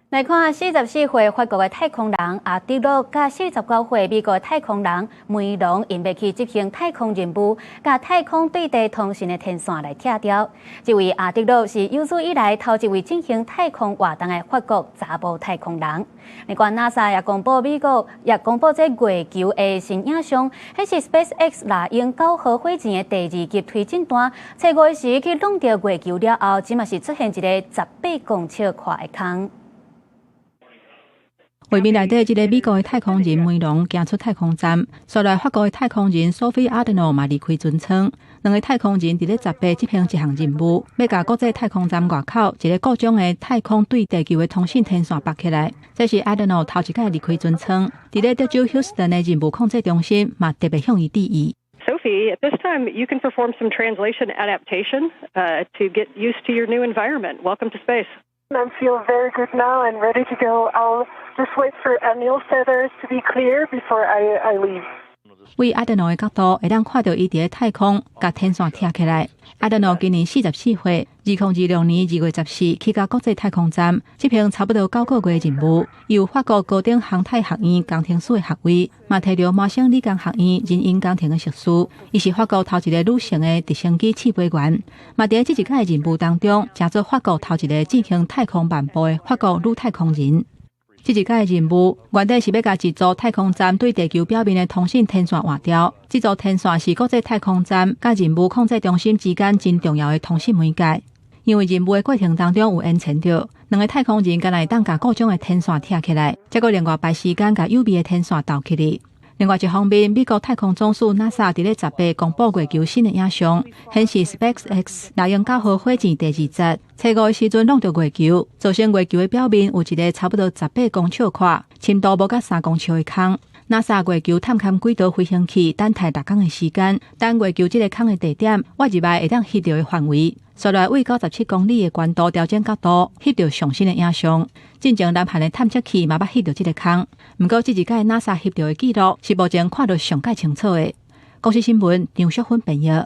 來看44歲法國的太空人阿德諾，佮49歲美國太空人梅隆，𪜶欲去執行太空任務，共太空對地通訊的天線來拆掉。這位阿德諾是有史以來頭一位進行太空活動的法國查埔太空人。另外，NASA 也公布美國也公布這月球的新影像，彼是 SpaceX 獵鷹9號火箭的第二級推進彈，初五時去挵著月球了後，這馬是出現一个18公尺寬的空。畫面內底這个美國的太空人梅隆行出太空站，紲來法國的太空人索菲阿德諾嘛離開船艙。兩个太空人佇咧十八執行一項任務，欲共國際太空站外口一个故障的太空對地球的通訊天線縛起來。這是阿德諾頭一擺離開船艙，佇咧德州休斯頓的任務控制中心嘛特別向伊致意。 Sophie, at this time you can perform some translation adaptation to get used to your new environment. Welcome to space. I feel very good now and ready to go. I'll just wait for Emil's feathers to be clear before I leave. 對阿德諾的角度，會當看著伊佇咧太空共天線拆起來。阿德諾今年44歲，2026年2月14去到國際太空站執行差不多9個月的任務。伊有法國高等航太學院工程師的學位，嘛提著麻省理工學院人因工程的碩士。伊是法國頭一个女性的直升機試飛員，嘛佇這一擺的任務當中，成做法國頭一个進行太空漫步的法國女太空人。這一擺的任務原底是欲共一組太空站對地球表面的通訊天線換掉。這組天線是國際太空站佮任務控制中心之間真重要的通訊媒介。因為任務的過程當中有延遲著，兩个太空人敢若會當共故障的天線拆起來，才閣另外排時間共有備的天線鬥起來。另外一方面，美國太空總署 NASA 佇咧十八公布月球新的影像，顯示 SpaceX 獵鷹9號火箭第二節初五的時陣挵著月球，造成月球的表面有一个差不多18公尺寬、深度無甲3公尺的空。NASA 月球探勘軌道飛行器等待6工的時間，等月球這个空的地點，挖入來會當翕著的範圍，紲來對97公里的懸度調整角度，翕著上新的影像。進前南韓的探測器嘛捌翕著這个空，毋過這一擺 NASA 翕著的記錄是目前看著上蓋清楚的。公視新聞張淑芬編譯。